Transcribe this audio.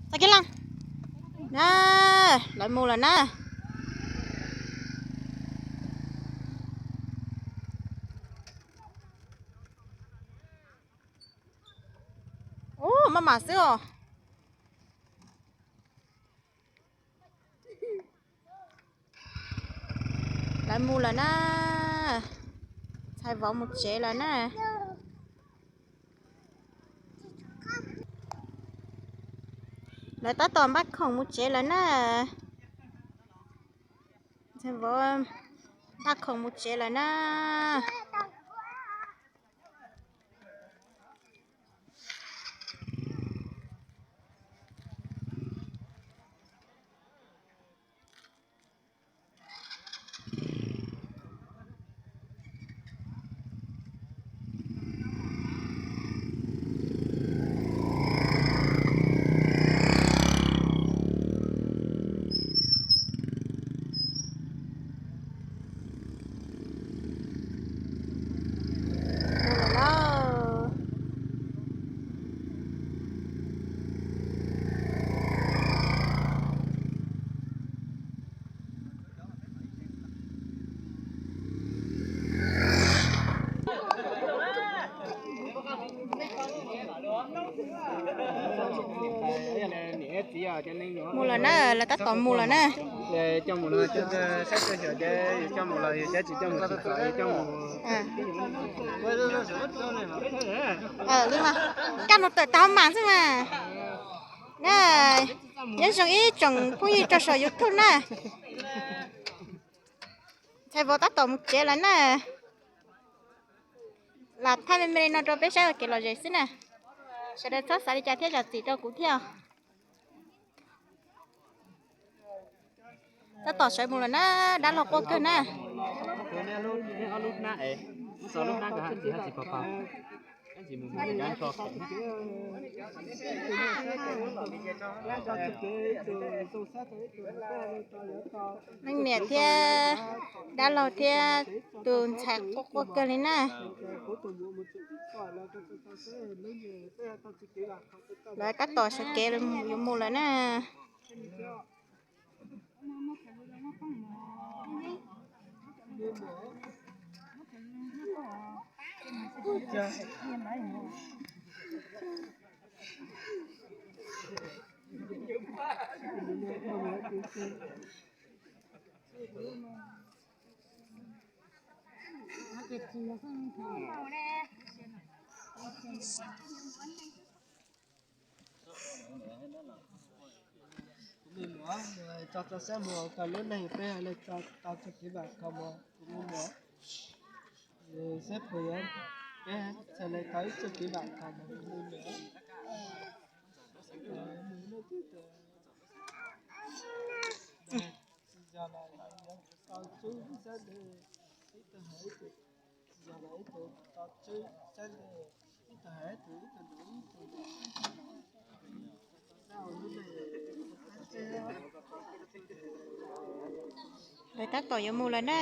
Txav kiag los na, lawv mus lawm na. Ub, maj mam xwb os. Lawv mus lawm na. Ntxhais vauv mus tsev lawm na. Lawv tab tom npaj khoom mus tsev lawm na. Ntxhais vauv npaj khoom mus tsev lawm na. Mus lawm na, lawv tab tom mus lawm na. Coj mus no, saib xyov coj mus los yog coj tsis coj mus, tsis txom coj mus. Li mas, kaj no tawm tag mas xwb mas. Na, nyob zoo ib tsoom phooj ywg rau saum YouTube na. Ntxhais vauv tab tom mus tsev lawm na. Lam thaij me me li no rau peb saib ua kev lom zem xwb na. Sawv daws txhob xav li cas thiab zam txim rau kuv thiab. Tab tom sawv mus lawm na, dab laug quaj kawg na. Leej niam thiab dab laug thiab tus ntxhais quaj quaj kawg li na. Lawv tab tom sawv kev yuav mus lawm na. Kuv me muam, tso tso saib mus kom lub neej peb hais li tso tau txoj kev vam khom mus kuv me muam. Saib puas yuav, peb txhaj li tau ib txoj kev vam khom mus kuv me muam. Lawv tab tom yuav mus lawm na.